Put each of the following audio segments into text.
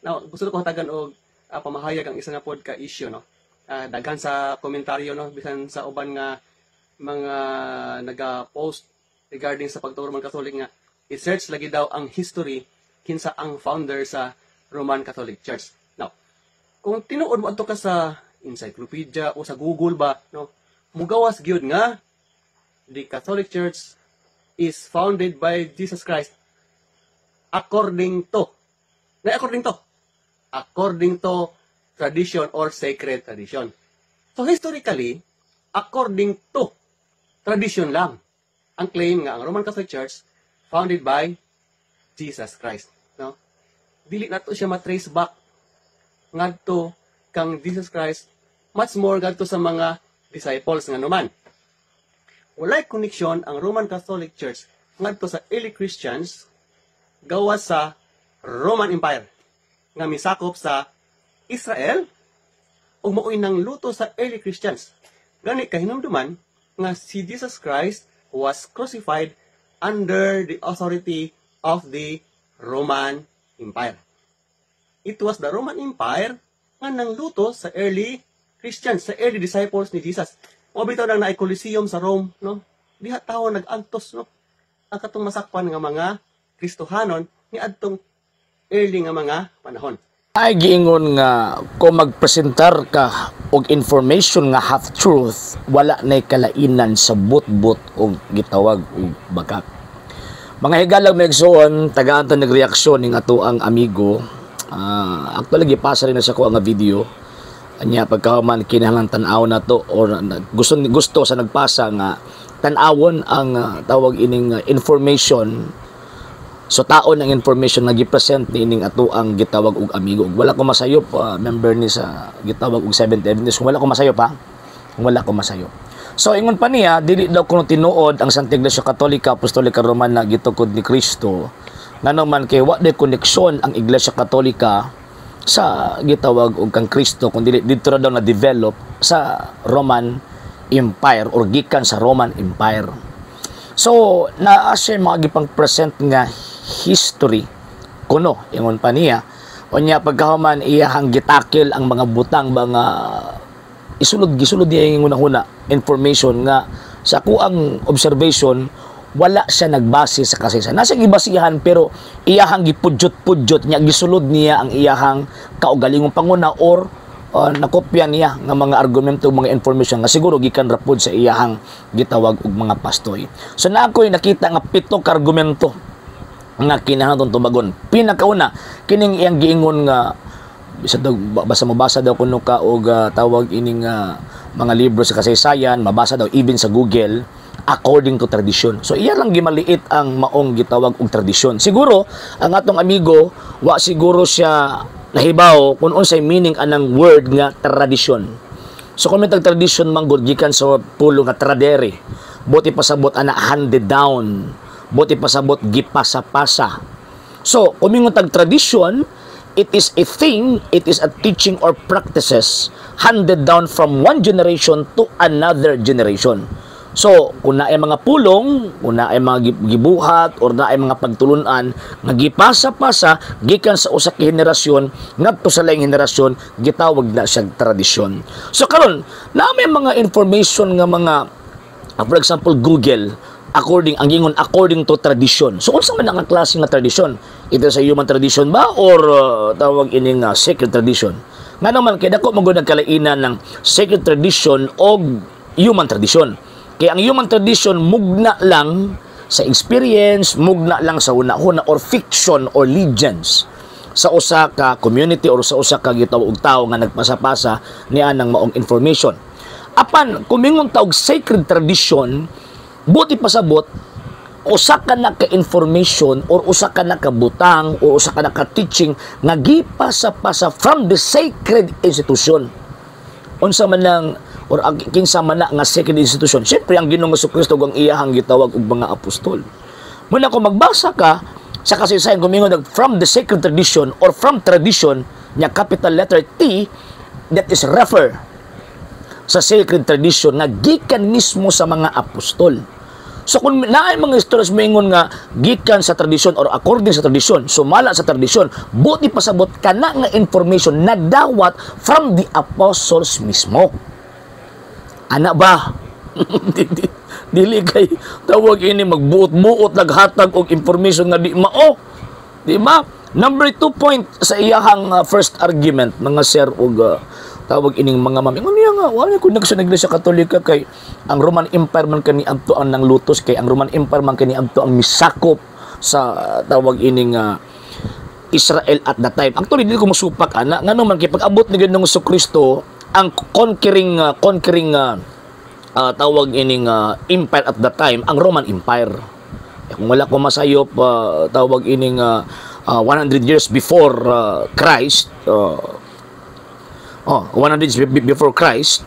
Now, gusto ko hatagan og pamahayag ang isa na pod ka issue, no. Daghan sa komentaryo, no, bisan sa uban nga mga naga-post regarding sa pagtuo Roman Catholic nga i-search lagi daw ang history kinsa ang founder sa Roman Catholic Church. Now, kung tinuod mo adto ka sa encyclopedia o sa Google ba, no, mugawas gyud nga the Catholic Church is founded by Jesus Christ according to na according to tradition or sacred tradition. So historically, according to tradition lang ang claim nga ang Roman Catholic Church founded by Jesus Christ, no? Dili nato siya ma-trace back ngadto kang Jesus Christ, much more ngadto sa mga disciples nga naman. Walay koneksyon ang Roman Catholic Church ngadto sa early Christians gawas sa Roman Empire nga misakop sa Israel ug mao'y nangluto sa early Christians. Gani kahinumduman nga si Jesus Christ was crucified under the authority of the Roman Empire. It was the Roman Empire nga nangluto sa early Christians, sa early disciples ni Jesus. Mao bitaw nang naay Coliseum sa Rome, no? Diha tawo nag-antos, no? Ang katong masakpan nga mga Kristohanon ni adtong early nga mga panahon. Ay giingon nga kung magpresentar ka og information nga half truth, wala nay kalainan sa butbut og gitawag og bakak. Mga higalang mga igsoon, tagaan ta nagreaksyon ning ato ang amigo. Actually gipasa rin na sa ko ang video. Anya pagkahuman kinahanglan tan-aw na to or gusto gusto sa nagpasa nga tan-awon ang tawag ining information. So taon ang information nga gi-present niining ato ang gitawag og amigo. Ug wala ko masayop, member ni sa gitawag og Seventh Adventist. Wala ko masayop ha. Wala ko masayop. So ingon pa niya, dili daw kuno tinuod ang Santa Iglesia Katolika Apostolika Romana gitukod ni Kristo. Ngano man kay wa day koneksyon ang Iglesia Katolika sa gitawag og kang Kristo kung dili didto ra daw na develop sa Roman Empire or gikan sa Roman Empire. So, naa siya mga gipang present nga history kuno, ingon pa niya. Unya pagkahuman iyahang gitakil ang mga butang ba nga isulod gisulod niya yung una information nga sa akuang observation wala siya nagbase sa kasaysayan. Nasa gibasihan pero iyahang gipudyot-pudyot niya, gisulod niya ang iyahang kaugalingong panguna or nakopya niya nga mga argumento, mga information nga siguro gikan ra pod sa iyahang gitawag og mga pastoy. So na ako'y nakita nga pito ka argumento nga kinahanglan tubagon. Pinakauna, kining iyang giingon nga bisa daw basta mabasa daw kuno ka og tawag ining mga libro sa kasaysayan, mabasa daw even sa Google according to tradition. So iya lang gimaliit ang maong gitawag og tradisyon. Siguro ang atong amigo wa siguro siya nahibaw kung unsay meaning anang word nga tradisyon. So kung may tradisyon man gud, gikan sa pulong nga tradere. Buot pasabot ana handed down. Buot pasabot gipasa-pasa. So, kung mingon tag tradisyon, it is a thing, it is a teaching or practices handed down from one generation to another generation. So, kung naay mga pulong, kung naay mga gibuhat, or naay mga pagtulunan, nga gipasa-pasa, gikan sa usa ka henerasyon, ngadto sa laing henerasyon, gitawag na siyang tradisyon. So, karon naa may mga information nga mga, for example, Google, according ang gingon according to tradition. So unsa man ang klase nga tradisyon? Ito sa human tradition ba or tawag ining sacred tradition? Nga naman kay dako man gud nagkalainan ng sacred tradition og human tradition. Kay ang human tradition mugna lang sa experience, mugna lang sa huna-huna or fiction or legends sa usa ka community or sa usa ka gitawag og tawo nga nagpasa-pasa niya ng maong information. Apan kung mingon ta og sacred tradition, buot pasabot usa ka na ka information or usa ka na ka butang or usa ka na ka teaching nga gipasa-pasa from the sacred institution. Unsa man lang or ang kinsa man na nga sacred institution? Syempre ang Ginoong Kristo ug ang iyahang gitawag og mga apostol. Muna kung magbasa ka sa kasaysayan, kung mingon from the sacred tradition or from tradition nya capital letter T, that is refer sa sacred tradition nga gikan mismo sa mga apostol. So kung naay mga stories moingon nga gikan sa tradisyon or according sa tradisyon, sumala sa tradisyon, buot ipasabot kana nga information nadawat from the apostles mismo. Ana ba? Dili kay tawag ini magbuot-buot naghatag og information nga di mao. Di ba? Number 2 point sa iyahang first argument, mga sir og tawag ining mga ma'am. Ingon niya nga wala ko sa Iglesia Katolika kay ang Roman Empire man kani adto ang nanglutos, kay ang Roman Empire man kani adto ang misakop sa tawag ining Israel at that time. Actually, dili ko mosupak ana, ngano man kay pag-abot ni Ginoong Kristo, ang conquering tawag ining empire at that time ang Roman Empire. Eh, kung wala ko masayop, tawag ining 100 years before Christ, oh, 100 years before Christ,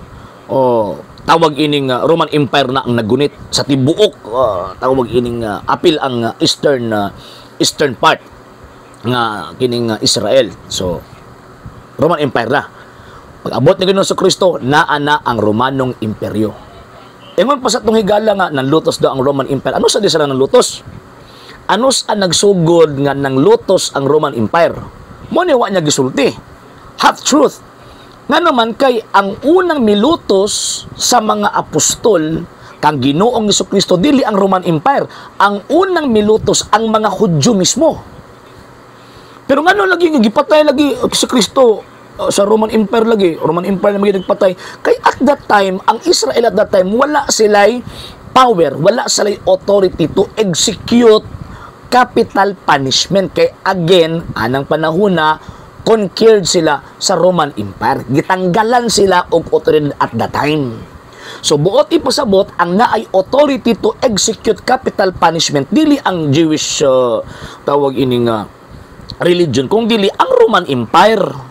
oh, tawag ining Roman Empire na ang nagunit sa tibuok tawag ining apil ang eastern part nga kining Israel. So Roman Empire na. Pag abot ni Ginoong Kristo, naa na ang Romanong Imperyo. Ingon pa sa atong higala nga nanlutos daw ang Roman Empire. Ano sa di sila nanlutos? Ano sa nagsugod nga nanglutos ang Roman Empire? Mo ni wa niya gisulti. Half truth. Nga naman kay ang unang milutos sa mga apostol kang Ginoong Kristo dili ang Roman Empire. Ang unang milutos ang mga Hudyo mismo. Pero ngano lagi nga gipatay lagi si Kristo sa Roman Empire lagi, Roman Empire na maging nagpatay? Kay at that time, ang Israel at that time, wala sila'y power, wala sila'y authority to execute capital punishment. Kay again, anang panahon na conquered sila sa Roman Empire. Gitanggalan sila og authority at that time. So buot ipasabot, ang naay authority to execute capital punishment dili ang Jewish tawag ining religion kung dili ang Roman Empire.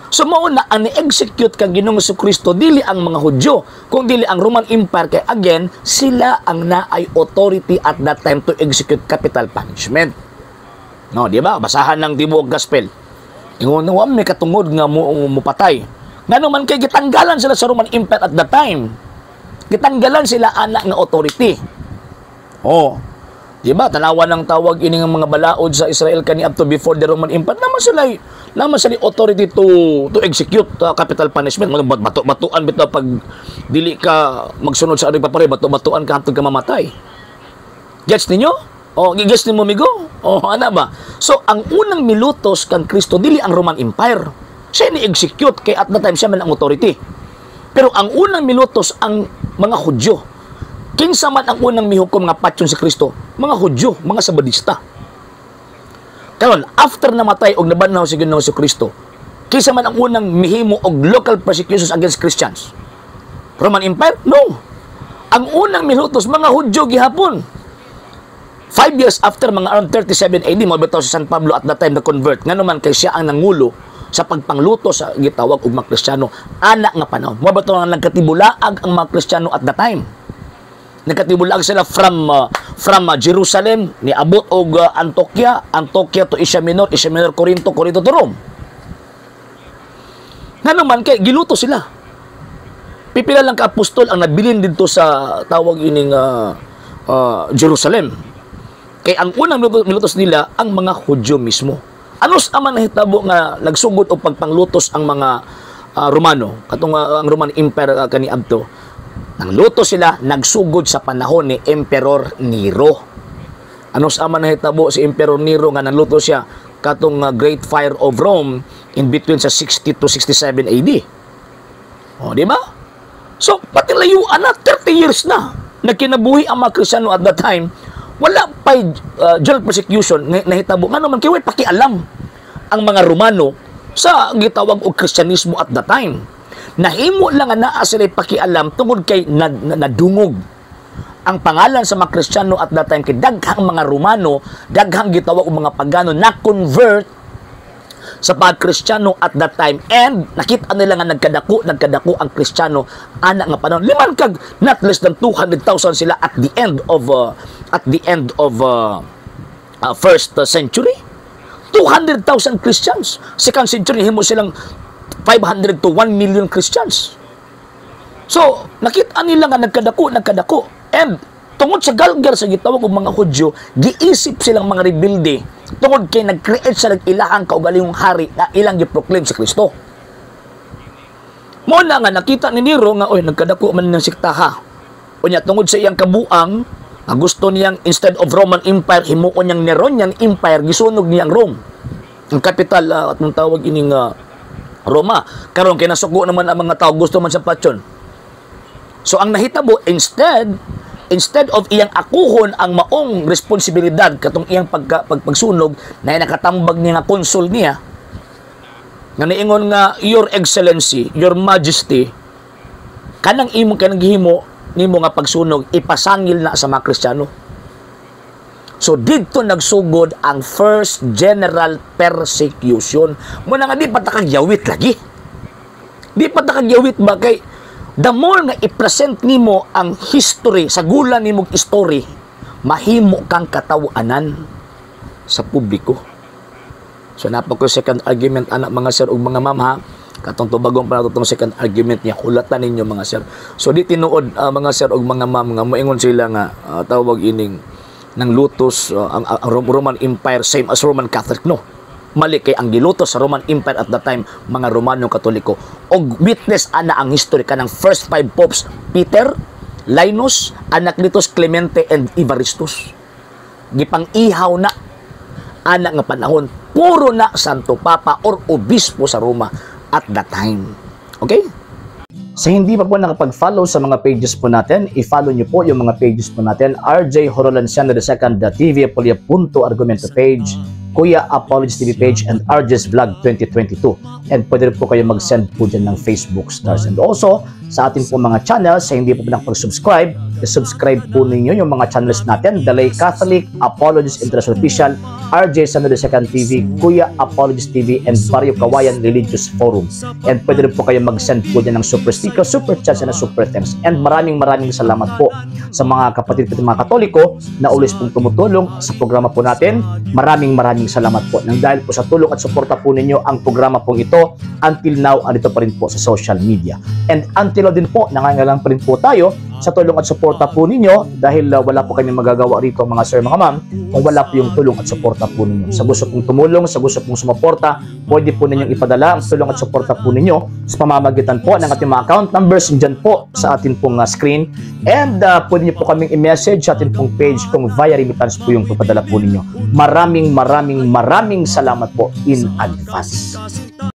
So mao na ang ni-execute kang Ginoong Kristo dili ang mga Hudyo kung dili ang Roman Empire, kay again sila ang naay authority at that time to execute capital punishment. No, di ba? Basahan ng tibuok gospel. Ingon wa may katungod nga mo mupatay. Ngano man kay gitanggalan sila sa Roman Empire at that time. Gitanggalan sila ana nga authority. Oh. Di ba? Tanawa ng tawag ini nga mga balaod sa Israel kani up to before the Roman Empire. Naman sila authority to execute capital punishment. Mga bato-batuan bitaw, pag dili ka magsunod sa ano papare, bato-batuan ka hangtod ka mamatay. Gets ninyo? O, gets nimo, migo? O, ana ba? So, ang unang milutos kang Kristo dili ang Roman Empire. Siya ni-execute kay at that time siya man ang authority. Pero ang unang milutos ang mga Hudyo. Kinsa man ang unang mihukom nga patyon si Kristo? Mga Hudyo, mga Sabadista. Karon, after namatay og nabanhaw si Ginoong Kristo, kinsa man ang unang mihimo og local persecutions against Christians? Roman Empire? No. Ang unang milutos mga Hudyo gihapon. 5 years after, mga around 37 AD, mo bitaw si San Pablo at that time na convert. Ngano man kay siya ang nangulo sa pagpangluto sa gitawag og mga Kristiyano ana nga panahon. Mo bitaw nga nagkatibulaag ang mga Kristiyano at that time. Nagkatibulaag sila from Jerusalem niabot og Antioquia, Antioquia to Asia Minor, Asia Minor Corinto, Corinto to Rome. Ngano man kay giluto sila. Pipila lang ka apostol ang nabilin didto sa tawag ining Jerusalem. Kay ang unang milutos nila ang mga Hudyo mismo. Ano sa man nahitabo nga nagsugod og pagpanglutos ang mga Romano, katong ang Roman Empire kaniadto? Nang luto sila, nagsugod sa panahon ni Emperor Nero. Ano sa man nahitabo si Emperor Nero nga nanluto siya katong Great Fire of Rome in between sa 60 to 67 AD? O, di ba? So, pati layuan na, 30 years na nagkinabuhi ang mga Kristiyano at that time, wala pa'y general persecution nga nahitabo. Nga naman, kay pakialam ang mga Romano sa gitawag og Kristyanismo at that time. Nahimo lang nga naa sila pakialam tungod kay nadungog ang pangalan sa mga Kristiyano at that time, kay daghang mga Romano, daghang gitawag og mga pagano na convert sa pagkristyano at that time, and nakita nila nga nagkadako ang Kristiyano ana nga panahon. Liman kag not less than 200,000 sila at the end of first century. 200,000 Christians. Second century, himo silang 500 to 1 million Christians. So nakita nila nga nagkadako, nagkadako, and Tungod sa galgal sa gitawag og mga Hudyo, giisip silang mga rebelde tungod kay nag-create sa ilahang kaugalingong hari na ilang gi-proclaim si Kristo. Mo na nga nakita ni Nero nga, oy, nagkadako man ng sektaha. Unya tungod sa iyang kabuang, ang gusto niyang instead of Roman Empire, himuon niyang Neronian Empire, gisunog niyang Rome. Ang capital at nung tawag ining Roma. Karon kay nasuko naman ang mga tao, gusto man sa patyon. So ang nahitabo, instead instead of iyang akuhon ang maong responsibilidad katong iyang pagsunog na nakatambag niya nga consul niya nga niingon nga, "Your Excellency, Your Majesty, kanang imong kanang gihimo nimo nga pagsunog, ipasangil na sa mga Kristiyano." So didto nagsugod ang first general persecution. Mo na nga di pa ta kagyawit lagi. Di pa ta kagyawit ba kay the more nga i-present nimo ang history sa gula nimo story, mahimo kang katawanan sa publiko. So napa ko second argument anak, mga sir ug mga ma'am, ha. Katong tubagong pa nato tong second argument niya, hulatan ninyo, mga sir. So di tinuod, mga sir ug mga ma'am, nga moingon sila nga tawag ining ng lutos ang Roman Empire same as Roman Catholic, no. Mali kay ang gilutos sa Roman Empire at that time mga Romano Katoliko. Og witness ana ang history kanang first five popes: Peter, Linus, Anacletus, Clemente and Evaristus. Gipang-ihaw na ana nga panahon, puro na Santo Papa or obispo sa Roma at that time. Okay? Sa hindi pa po nakapag-follow sa mga pages po natin, i-follow niyo po yung mga pages po natin. RJ Horolanciano II, TV Apolia Punto Argumento page, Kuya Apologies TV page, and RJ's Vlog 2022. And pwede rin po kayo mag-send po dyan ng Facebook stars. And also, sa ating po mga channels, sa hindi po nakapag-subscribe, i-subscribe po ninyo yung mga channels natin: The Lay Catholic, Apologies International Official, RJ Sano II TV, Kuya Apologies TV, and Barrio Kawayan Religious Forum. And pwede rin po kayo mag-send po dyan ng super sticker, super chats, and super thanks. And maraming maraming salamat po sa mga kapatid ko mga Katoliko na always pong tumutulong sa programa po natin. Maraming maraming salamat po. Nang dahil po sa tulong at suporta po ninyo, ang programa pong ito until now andito pa rin po sa social media. And until now din po, nangangailangan pa rin po tayo sa tulong at suporta po ninyo dahil wala po kami magagawa rito, mga sir, mga ma'am, kung wala po yung tulong at suporta po ninyo. Sa gusto pong tumulong, sa gusto pong sumuporta, pwede po ninyong ipadala ang tulong at suporta po ninyo sa pamamagitan po ng ating mga account numbers dyan po sa atin pong screen. And pwede niyo po kaming i-message sa atin pong page kung via remittance po yung papadala po ninyo. Maraming maraming maraming salamat po in advance.